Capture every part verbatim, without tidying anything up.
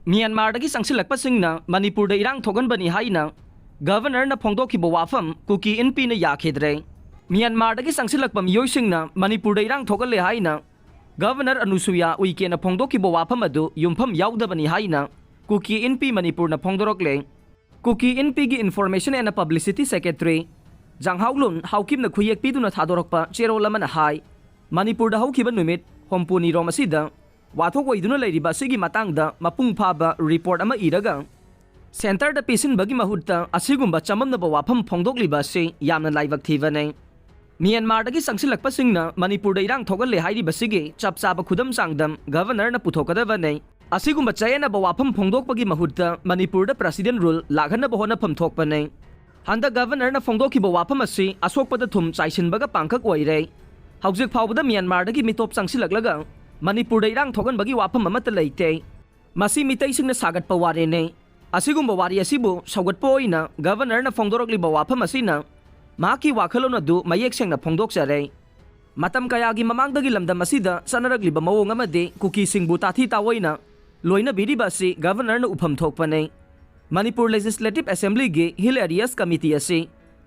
ꯃ꯭ꯌꯥꯟꯃꯥꯔꯗꯒꯤ ꯆꯪꯁꯤꯜꯂꯛꯄꯁꯤꯡꯅ ꯃꯅꯤꯄꯨꯔꯗ ꯏꯔꯥꯡ ꯊꯣꯛꯍꯟꯕꯅꯤ ꯍꯥꯏꯅ ꯒꯚꯔꯅꯔꯅ ꯐꯣꯡꯗꯣꯛꯈꯤꯕ ꯋꯥꯐꯝ ꯀꯨꯀꯤ ꯏꯟꯄꯤꯅ ꯌꯥꯈꯤꯗ꯭ꯔꯦ꯫ ꯃ꯭ꯌꯥꯟꯃꯥꯔꯗꯒꯤ ꯆꯪꯁꯤꯜꯂꯛꯄ ꯃꯤꯑꯣꯏꯁꯤꯡꯅ ꯃꯅꯤꯄꯨꯔꯗ ꯏꯔꯥꯡ ꯊꯣꯛꯍꯜꯂꯦ ꯍꯥꯏꯅ ꯒꯚꯔꯅꯔ ꯑꯅꯨꯁꯨꯌꯥ ꯎꯏꯀꯦꯅ ꯐꯣꯡꯗꯣꯛꯈꯤꯕ ꯋꯥꯐꯝ ꯑꯗꯨ ꯌꯨꯝꯐꯝ ꯌꯥꯎꯗꯕꯅꯤ ꯍꯥꯏꯅ ꯀꯨꯀꯤ ꯏꯟꯄꯤ ꯃꯅꯤꯄꯨꯔꯅ ꯐꯣꯡꯗꯣꯔꯛꯂꯦ꯫ ꯀꯨꯀꯤ ꯏꯟꯄꯤꯒꯤ Information and Publicity Secretary ꯖꯥꯡꯍꯥꯎꯂꯨꯟ ꯍꯥꯎꯀꯤꯝꯅ ꯈꯨꯌꯦꯛ ꯄꯤꯗꯨꯅ ꯊꯥꯗꯣꯔꯛꯄ ꯆꯦꯔꯣꯜ ꯑꯃꯅ ꯍꯥꯏ, ꯃꯅꯤꯄꯨꯔꯗ ꯍꯧꯈꯤꯕ ꯅꯨꯃꯤꯠ ꯍꯨꯝꯐꯨꯅꯤꯔꯣꯝ ꯑꯁꯤꯗ ꯋꯥꯊꯣꯛ ꯑꯣꯏꯗꯨꯅ ꯂꯩꯔꯤꯕ ꯑꯁꯤꯒꯤ ꯃꯇꯥꯡꯗ ꯃꯄꯨꯡ ꯐꯥꯕ ꯔꯤꯄꯣꯔꯠ ꯑꯃ ꯏꯔꯒ ꯁꯦꯟꯇꯔꯗ ꯄꯤꯁꯤꯟꯕꯒꯤ ꯃꯍꯨꯠꯇ ꯑꯁꯤꯒꯨꯝꯕ ꯆꯃꯝꯅꯕ ꯋꯥꯐꯝ ꯐꯣꯡꯗꯣꯛꯂꯤꯕ ꯑꯁꯤ ꯌꯥꯝꯅ ꯂꯥꯏꯕꯛ ꯊꯤꯕꯅꯤ꯫ ꯃ꯭ꯌꯥꯟꯃꯥꯔꯗꯒꯤ ꯆꯪꯁꯤꯜꯂꯛꯄꯁꯤꯡꯅ ꯃꯅꯤꯄꯨꯔꯗ ꯏꯔꯥꯡ ꯊꯣꯛꯍꯜꯂꯦ ꯍꯥꯏꯔꯤꯕꯁꯤꯒꯤ ꯆꯞ ꯆꯥꯕ ꯈꯨꯗꯝ ꯆꯥꯡꯗꯝ ꯒꯚꯔꯅꯔꯅ ꯄꯨꯊꯣꯛꯀꯗꯕꯅꯤ꯫ ꯑꯁꯤꯒꯨꯝꯕ ꯆꯌꯦꯠꯅꯕ ꯋꯥꯐꯝ ꯐꯣꯡꯗꯣꯛꯄꯒꯤ ꯃꯍꯨꯠꯇ ꯃꯅꯤꯄꯨꯔꯗ President Rule ꯂꯥꯛꯍꯟꯅꯕ ꯍꯣꯠꯅꯐꯝ ꯊꯣꯛꯄꯅꯤ꯫ ꯍꯟꯗꯛ ꯒꯚꯔꯅꯔꯅ ꯐꯣꯡꯗꯣꯛꯈꯤꯕ ꯋꯥꯐꯝ ꯑꯁꯤ ꯑꯁꯣꯛꯄꯗ ꯊꯨꯝ ꯆꯥꯏꯁꯤꯟꯕꯒ ꯄꯥꯡꯈꯛ ꯑꯣꯏꯔꯦ꯫ ꯍꯧꯖꯤꯛ ꯐꯥꯎꯕꯗ ꯃ꯭ꯌꯥꯟꯃꯥꯔꯗꯒꯤ ꯃꯤꯇꯣꯞ ꯆꯪꯁꯤꯜꯂꯛꯂꯒ ꯃꯅꯤꯄꯨꯔꯗ ꯏꯔꯥꯡ ꯊꯣꯛꯍꯟꯕꯒꯤ ꯋꯥꯐꯝ ꯑꯃꯠꯇ ꯂꯩꯇꯦ꯫ ꯃꯁꯤ ꯃꯤꯇꯩꯁꯤꯡꯅ ꯁꯥꯒꯠꯄ ꯋꯥꯔꯦꯅꯦ꯫ ꯑꯁꯤꯒꯨꯝꯕ ꯋꯥꯔꯤ ꯑꯁꯤꯕꯨ ꯁꯧꯒꯠꯄ ꯑꯣꯏꯅ ꯒꯚꯔꯅꯔꯅ ꯐꯣꯡꯗꯣꯔꯛꯂꯤꯕ ꯋꯥꯐꯝ ꯑꯁꯤꯅ ꯃꯍꯥꯛꯀꯤ ꯋꯥꯈꯜꯂꯣꯟ ꯑꯗꯨ ꯃꯌꯦꯛ ꯁꯦꯡꯅ ꯐꯣꯡꯗꯣꯛꯆꯔꯦ꯫ ꯃꯇꯝ ꯀꯌꯥꯒꯤ ꯃꯃꯥꯡꯗꯒꯤ ꯂꯝꯗꯝ ꯑꯁꯤꯗ ꯆꯠꯅꯔꯛꯂꯤꯕ ꯃꯑꯣꯡ ꯑꯃꯗꯤ ꯀꯨꯀꯤꯁꯤꯡꯕꯨ ꯇꯥꯊꯤ ꯇꯥꯑꯣꯏꯅ ꯂꯣꯏꯅꯕꯤꯔꯤꯕ ꯑꯁꯤ ꯒꯚꯔꯅꯔꯅ ꯎꯐꯝ ꯊꯣꯛꯄꯅꯤ꯫ Manipur Legislative Assemblyꯒꯤ Hill Areas Committee ꯑꯁꯤ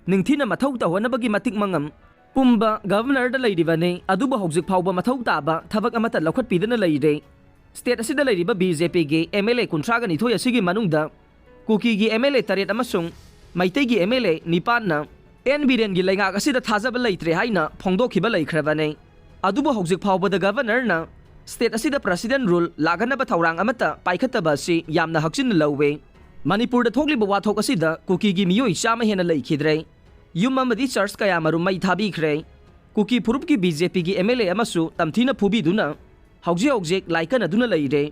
ꯅꯤꯡꯊꯤꯅ ꯃꯊꯧ ꯇꯧꯍꯟꯅꯕꯒꯤ ꯃꯇꯤꯛ ꯃꯉꯝ ꯄꯨꯝꯕ ꯒꯚꯔꯅꯔꯗ ꯂꯩꯔꯤꯕꯅꯤ, ꯑꯗꯨꯕꯨ ꯍꯧꯖꯤꯛ ꯐꯥꯎꯕ ꯃꯊꯧ ꯇꯥꯕ ꯊꯕꯛ ꯑꯃꯠꯇ ꯂꯧꯈꯠꯄꯤꯗꯅ ꯂꯩꯔꯦ꯫ ꯁ꯭ꯇꯦꯠ ꯑꯁꯤꯗ ꯂꯩꯔꯤꯕ ꯕꯤ ꯖꯦ ꯄꯤꯒꯤ ꯑꯦꯝ ꯑꯦꯜ ꯑꯦ ꯀꯨꯟꯊ꯭ꯔꯥꯒ ꯅꯤꯊꯣꯏ ꯑꯁꯤꯒꯤ ꯃꯅꯨꯡꯗ ꯀꯨꯀꯤꯒꯤ ꯑꯦꯝ ꯑꯦꯜ ꯑꯦ ꯇꯔꯦꯠ ꯑꯃꯁꯨꯡ ꯃꯩꯇꯩꯒꯤ ꯑꯦꯝ ꯑꯦꯜ ꯑꯦ ꯅꯤꯄꯥꯟꯅ ꯑꯦꯟ ꯕꯤꯔꯦꯟꯒꯤ ꯂꯩꯉꯥꯛ ꯑꯁꯤꯗ ꯊꯥꯖꯕ ꯂꯩꯇ꯭ꯔꯦ ꯍꯥꯏꯅ ꯐꯣꯡꯗꯣꯛꯈꯤꯕ ꯂꯩꯈ꯭ꯔꯕꯅꯤ꯫ ꯑꯗꯨꯕꯨ ꯍꯧꯖꯤꯛ ꯐꯥꯎꯕꯗ ꯒꯚꯔꯅꯔꯅ ꯁ꯭ꯇꯦꯠ ꯑꯁꯤꯗ President Rule ꯂꯥꯛꯍꯟꯅꯕ ꯊꯧꯔꯥꯡ ꯑꯃꯠꯇ ꯄꯥꯏꯈꯠꯇꯕ ꯑꯁꯤ ꯌꯥꯝꯅ ꯍꯛꯆꯤꯟꯅ ꯂꯧꯋꯦ꯫ ꯃꯅꯤꯄꯨꯔꯗ ꯊꯣꯛꯂꯤꯕ ꯋꯥꯊꯣꯛ ꯑꯁꯤꯗ ꯀꯨꯀꯤꯒꯤ ꯃꯤꯑꯣꯏ ꯆꯥꯝꯃ ꯍꯦꯟꯅ ꯂꯩꯈꯤꯗ꯭ꯔꯦ꯫ ꯌꯨꯝ ꯑꯃꯗꯤ ꯆꯔꯆ ꯀꯌꯥꯃꯔꯨꯝ ꯃꯩ ꯊꯥꯕꯤꯈ꯭ꯔꯦ꯫ ꯀꯨꯀꯤ ꯐꯨꯔꯨꯞꯀꯤ ꯕꯤ ꯖꯦ ꯄꯤꯒꯤ ꯑꯦꯝ ꯑꯦꯜ ꯑꯦ ꯑꯃꯁꯨ ꯇꯝꯊꯤꯅ ꯐꯨꯕꯤꯗꯨꯅ ꯍꯧꯖꯤꯛ ꯍꯧꯖꯤꯛ ꯂꯥꯏꯀꯠꯅꯗꯨꯅ ꯂꯩꯔꯦ꯫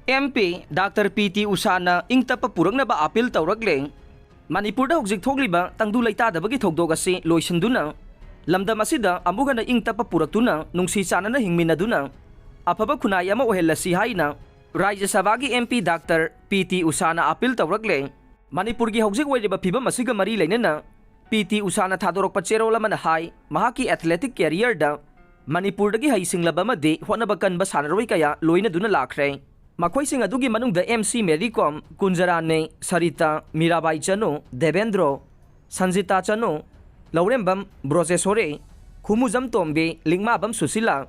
M P doctor P T ꯎꯁꯥꯅ ꯏꯪ ꯇꯞꯄ ꯄꯨꯔꯛꯅꯕ ꯑꯥꯄꯤꯜ ꯇꯧꯔꯛꯂꯦ꯫ ꯃꯅꯤꯄꯨꯔꯗ ꯍꯧꯖꯤꯛ ꯊꯣꯛꯂꯤꯕ ꯇꯪꯗꯨ ꯂꯩꯇꯥꯗꯕꯒꯤ ꯊꯧꯗꯣꯛ ꯑꯁꯤ ꯂꯣꯏꯁꯤꯟꯗꯨꯅ ꯂꯝꯗꯝ ꯑꯁꯤꯗ ꯑꯃꯨꯛ ꯍꯟꯅ ꯏꯪ ꯇꯞꯄ ꯄꯨꯔꯛꯇꯨꯅ ꯅꯨꯡꯁꯤ ꯆꯥꯟꯅꯅ ꯍꯤꯡꯃꯤꯟꯅꯗꯨꯅ ꯑꯐꯕ ꯈꯨꯟꯅꯥꯏ ꯑꯃ ꯑꯣꯏꯍꯜꯂꯁꯤ ꯍꯥꯏꯅ ꯔꯥꯖ꯭ꯌ ꯁꯚꯥꯒꯤ M P doctor P T ꯎꯁꯥꯅ ꯑꯥꯄꯤꯜ ꯇꯧꯔꯛꯂꯦ꯫ ꯃꯅꯤꯄꯨꯔꯒꯤ ꯍꯧꯖꯤꯛ ꯑꯣꯏꯔꯤꯕ ꯐꯤꯕꯝ ꯑꯁꯤꯒ ꯃꯔꯤ ꯂꯩꯅꯅ ꯄꯤ ꯇꯤ ꯎꯁꯥꯅ ꯊꯥꯗꯣꯔꯛꯄ ꯆꯦꯔꯣꯜ ꯑꯃꯅ ꯍꯥꯏ, ꯃꯍꯥꯛꯀꯤ athletic careerꯗ ꯃꯅꯤꯄꯨꯔꯗꯒꯤ ꯍꯩꯁꯤꯡꯂꯕ ꯑꯃꯗꯤ ꯍꯣꯠꯅꯕ ꯀꯟꯕ ꯁꯥꯟꯅꯔꯣꯏ ꯀꯌꯥ ꯂꯣꯏꯅꯗꯨꯅ ꯂꯥꯛꯈ꯭ꯔꯦ꯫ ꯃꯈꯣꯏꯁꯤꯡ ꯑꯗꯨꯒꯤ ꯃꯅꯨꯡꯗ ꯑꯦꯝ ꯁꯤ ꯃꯦꯔꯤ ꯀꯣꯝ, ꯀꯨꯟꯖꯔꯥꯅꯤ, ꯁꯔꯤꯇꯥ, ꯃꯤꯔꯥꯕꯥꯏ ꯆꯅꯨ, ꯗꯦꯕꯦꯟꯗ꯭ꯔꯣ, ꯁꯟꯖꯤꯇꯥ ꯆꯅꯨ, ꯂꯧꯔꯦꯝꯕꯝ ꯕ꯭ꯔꯣꯖꯦꯁꯣꯔꯤ, ꯈꯨꯃꯨꯖꯝ ꯇꯣꯝꯕꯤ, ꯂꯤꯛꯃꯥꯕꯝ ꯁꯨꯁꯤꯂꯥ,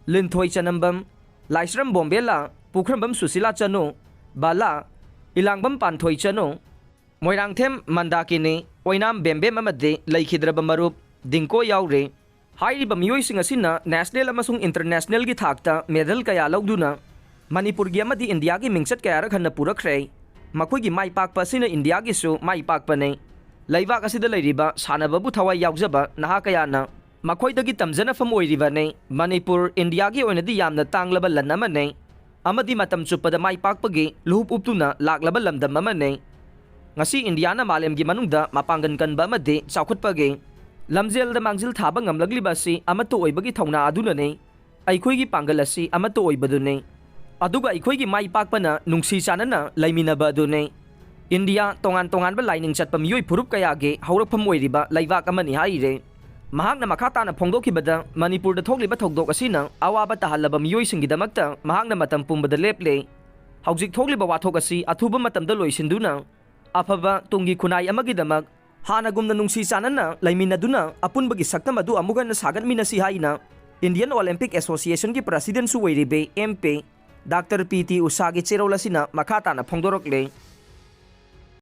ꯂꯤꯟꯊꯣꯏ ꯆꯅꯝꯕꯝ, ꯂꯥꯏꯁ꯭ꯔꯝ ꯕꯣꯝꯕꯦꯂꯥ, ꯄꯨꯈ꯭ꯔꯝꯕꯝ ꯁꯨꯁꯤꯂꯥ ꯆꯅꯨ, ꯕꯥꯂꯥ, ꯏꯂꯥꯡꯕꯝ ꯄꯥꯟꯊꯣꯏ ꯆꯅꯨ, ꯃꯣꯏꯔꯥꯡꯊꯦꯝ ꯃꯟꯗꯥꯀꯤꯅꯤ, ꯑꯣꯏꯅꯥꯝ ꯕꯦꯝꯕꯦꯝ ꯑꯃꯗꯤ ꯂꯩꯈꯤꯗ꯭ꯔꯕ ꯃꯔꯨꯞ ꯗꯤꯡꯀꯣ ꯌꯥꯎꯔꯤ꯫ ꯍꯥꯏꯔꯤꯕ ꯃꯤꯑꯣꯏꯁꯤꯡ ꯑꯁꯤꯅ ꯅꯦꯁꯅꯦꯜ ꯑꯃꯁꯨꯡ ꯏꯟꯇꯔꯅꯦꯁꯅꯦꯜꯒꯤ ꯊꯥꯛꯇ ꯃꯦꯗꯜ ꯀꯌꯥ ꯂꯧꯗꯨꯅ ꯃꯅꯤꯄꯨꯔꯒꯤ ꯑꯃꯗꯤ ꯏꯟꯗꯤꯌꯥꯒꯤ ꯃꯤꯡꯆꯠ ꯀꯌꯥꯔꯛ ꯍꯟꯅ ꯄꯨꯔꯛꯈ꯭ꯔꯦ꯫ ꯃꯈꯣꯏꯒꯤ ꯃꯥꯏ ꯄꯥꯛꯄ ꯑꯁꯤꯅ ꯏꯟꯗꯤꯌꯥꯒꯤꯁꯨ ꯃꯥꯏ ꯄꯥꯛꯄꯅꯤ꯫ ꯂꯩꯕꯥꯛ ꯑꯁꯤꯗ ꯂꯩꯔꯤꯕ ꯁꯥꯟꯅꯕꯕꯨ ꯊꯋꯥꯏ ꯌꯥꯎꯖꯕ ꯅꯍꯥ ꯀꯌꯥꯅ ꯃꯈꯣꯏꯗꯒꯤ ꯇꯝꯖꯅꯐꯝ ꯑꯣꯏꯔꯤꯕꯅꯤ꯫ ꯃꯅꯤꯄꯨꯔ ꯏꯟꯗꯤꯌꯥꯒꯤ ꯑꯣꯏꯅꯗꯤ ꯌꯥꯝꯅ ꯇꯥꯡꯂꯕ ꯂꯟ ꯑꯃꯅꯤ ꯑꯃꯗꯤ ꯃꯇꯝ ꯆꯨꯞꯄꯗ ꯃꯥꯏ ꯄꯥꯛꯄꯒꯤ ꯂꯨꯍꯨꯞ ꯎꯞꯇꯨꯅ ꯂꯥꯛꯂꯕ ꯂꯝꯗꯝ ꯑꯃꯅꯤ꯫ ꯉꯁꯤ ꯏꯟꯗꯤꯌꯥꯅ ꯃꯥꯂꯦꯝꯒꯤ ꯃꯅꯨꯡꯗ ꯃꯄꯥꯡꯒꯜ ꯀꯟꯕ ꯑꯃꯗꯤ ꯆꯥꯎꯈꯠꯄꯒꯤ ꯂꯝꯖꯦꯜꯗ ꯃꯥꯡꯖꯤꯜ ꯊꯥꯕ ꯉꯝꯂꯛꯂꯤꯕ ꯑꯁꯤ ꯑꯃꯠꯇ ꯑꯣꯏꯕꯒꯤ ꯊꯧꯅꯥ ꯑꯗꯨꯅꯅꯤ꯫ ꯑꯩꯈꯣꯏꯒꯤ ꯄꯥꯡꯒꯜ ꯑꯁꯤ ꯑꯃꯠꯇ ꯑꯣꯏꯕꯗꯨꯅꯤ꯫ ꯑꯗꯨꯒ ꯑꯩꯈꯣꯏꯒꯤ ꯃꯥꯏ ꯄꯥꯛꯄꯅ ꯅꯨꯡꯁꯤ ꯆꯥꯟꯅꯅ ꯂꯩꯃꯤꯟꯅꯕ ꯑꯗꯨꯅꯤ꯫ ꯏꯟꯗꯤꯌꯥ ꯇꯣꯉꯥꯟ ꯇꯣꯉꯥꯟꯕ ꯂꯥꯏꯅꯤꯡ ꯆꯠꯄ ꯃꯤꯑꯣꯏ ꯐꯨꯔꯨꯞ ꯀꯌꯥꯒꯤ ꯍꯧꯔꯛꯐꯝ ꯑꯣꯏꯔꯤꯕ ꯂꯩꯕꯥꯛ ꯑꯃꯅꯤ ꯍꯥꯏꯔꯤ꯫ ꯃꯍꯥꯛꯅ ꯃꯈꯥ ꯇꯥꯅ ꯐꯣꯡꯗꯣꯛꯈꯤꯕꯗ, ꯃꯅꯤꯄꯨꯔꯗ ꯊꯣꯛꯂꯤꯕ ꯊꯧꯗꯣꯛ ꯑꯁꯤꯅ ꯑꯋꯥꯕ ꯇꯥꯍꯜꯂꯕ ꯃꯤꯑꯣꯏꯁꯤꯡꯒꯤꯗꯃꯛꯇ ꯃꯍꯥꯛꯅ ꯃꯇꯝ ꯄꯨꯝꯕꯗ ꯂꯦꯞꯂꯦ꯫ ꯍꯧꯖꯤꯛ ꯊꯣꯛꯂꯤꯕ ꯋꯥꯊꯣꯛ ꯑꯁꯤ ꯑꯊꯨꯕ ꯃꯇꯝꯗ ꯂꯣꯏꯁꯤꯟꯗꯨꯅ ꯑꯐꯕ ꯇꯨꯡꯒꯤ ꯈꯨꯟꯅꯥꯏ ꯑꯃꯒꯤꯗꯃꯛ ꯍꯥꯟꯅꯒꯨꯝꯅ ꯅꯨꯡꯁꯤ ꯆꯥꯟꯅꯅ ꯂꯩꯃꯤꯟꯅꯗꯨꯅ ꯑꯄꯨꯟꯕꯒꯤ ꯁꯛꯇꯝ ꯑꯗꯨ ꯑꯃꯨꯛ ꯍꯟꯅ ꯁꯥꯒꯠꯃꯤꯟꯅꯁꯤ ꯍꯥꯏꯅ Indian Olympic Associationꯒꯤ Presidentꯁꯨ ꯑꯣꯏꯔꯤꯕꯤ M P doctor P T ꯎꯁꯥꯒꯤ ꯆꯦꯔꯣꯜ ꯑꯁꯤꯅ ꯃꯈꯥ ꯇꯥꯅ ꯐꯣꯡꯗꯣꯔꯛꯂꯦ꯫